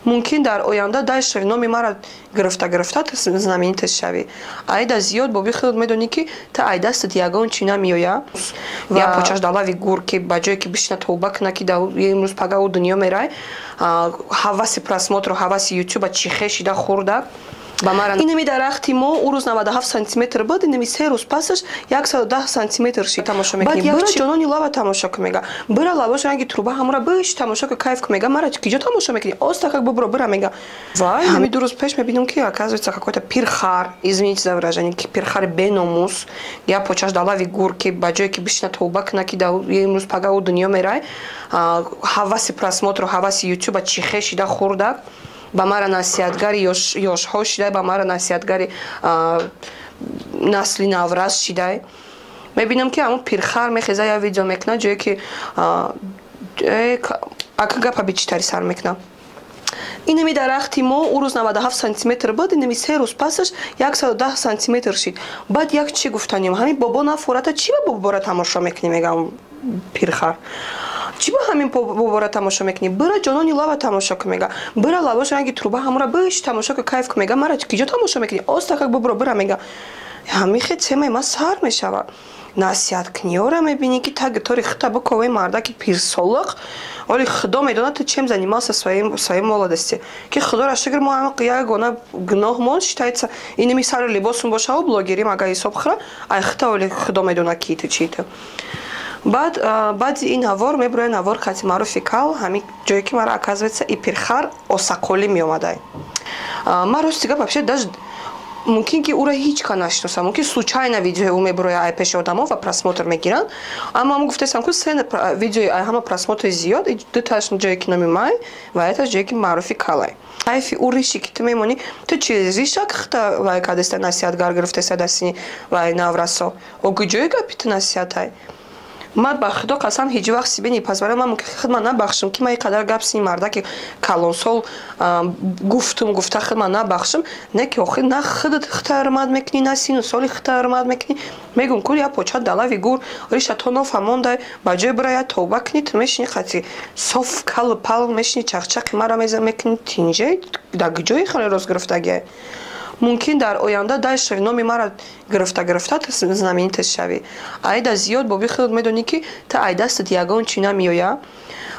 Мумкин дар оянда дальше номи мара гирифта гирифта знаменитость шавӣ. Айда зиёд боби худат медонӣ, ки та ай дастат ягон чӣ намеоя. Ва почаш далави гур, ки ба ҷое ки бишина, тавба куна, ки имрӯз пага ӯ дунё мерай, ҳаваси просмотру ҳаваси ютуба чихе шида хӯрда ба мара. Инами дарахти мо ӯ рӯз 97 сантиметр буд, инами 3 рӯз пасаш 110 сантиметр шид. Тамошо мекунӣ, бира ҷонони лава тамошо ку, мега, бира лавош ранги труба ҳамура биш тамошо ку, кайф ку, мега. Мара киҷо тамошо мекунӣ? Остакак бубро, бира, мега. Вай, ҳами 2 рӯз пеш мебинам, ки, оказывается, какой-то пирхар, извините за выражение, ки пирхари беномус, я почаш далави гур, ки ба ҷое ки бишина, тавба куна, ки имрӯз пага ӯ дунё мерай, ҳаваси просмотру ҳаваси ютуба чихе шида хӯрда ба мара насиҳатгари ёшҳо шидай, ба мара насиҳатгари насли наврас шидай. Мебинам, ки ҳамун пирхар мехеза, я видео мекунад, ҷое ки ака гапа бичитари сар мекунам. Инами дарахти мо ӯ рӯз 97 сантиметр буд, инами 3 рӯз пасаш 110 сантиметр шид. Баъд як чӣ гуфтанем: ҳамин бобо нафората, чӣ ба бобора тамошо мекунӣ, мегам, пирхар, чӣ ба ҳамин бобора тамошо мекунӣ? Бира ҷонони лава тамошо ку, мега, бира лавош ранги труба ҳамура биш тамошо ку, кайф ку, мега. Мара киҷо тамошо мекунӣ? Остакак бубро, бира, мега. Ҳамин хел темаи ма сар мешавад. Насиҳаткуниёра мебинӣ, ки таги тори хита биковаи мардаки пирсолиқ. Оли Худо медонад, ту чем занимался своей молодости, ки Худоро шукр, мо ҳама ягона гуноҳмон считается инами сару либосум бошаву блогерим, ага ҳисоб хӯра ай хита. Оли Худо медонад, ки ту чи ту. Баъд баъди ин навор мебуроя навор хати маъруфи кал, ҳамин ҷое ки мара, оказывается, и пирхар осақолӣ меомадай. Ман, рости гап, вообще даже мумкин ки ӯро ҳеҷ ка нашиносам, мумкин случайно видеои ӯ мебуроя ай пеши одамо ва просмотр мегиранд. Аммо ам гуфтесам, ку се видеои ай ҳама просмотри зиёд, дуташ ҷое ки номи май ва яташ ҷое ки маъруфи калай. Кайфи ӯ риши ки ту мемонӣ, ту чи ришак хта вай кадеста, насиҳатгар гирифтеста дастини вай наврасо о куҷои гапи ту насиҳатай? Ман ба Худо қасам, ҳеҷ вақт себе не позволяю. Ман мумкин худма набахшам, ки ман ин қадар гап сини мардаки калонсол гуфтум, гуфта худма набахшам. Не ки охир на худат хита ҳурмат мекунӣ, на сину соли хита ҳурмат мекунӣ. Мегум ку я поча далави гур, риша то нофа мондай, ба ҷои бира я тавба кунӣ, ту мешини қати соф кал пал мешини, чақчақи мара мекунӣ. Тинҷай дар ҷои хеле рост гирифтагиай. Мумкин дар оянда дальше номи мара гирифта гирифта знаменитость шавӣ. Айда зиёд боби худат медонӣ, ки та ай дастат ягон чӣ намеоя.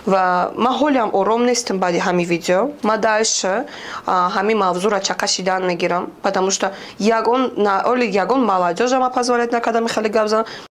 Ва ман ҳолиам ором нестам. Баъди ҳамин видео ман дальше ҳамин мавзӯъро чақа шидан мегирам, потому что ягон оли ягон молодёжа ма позволять накардам хеле гап занам.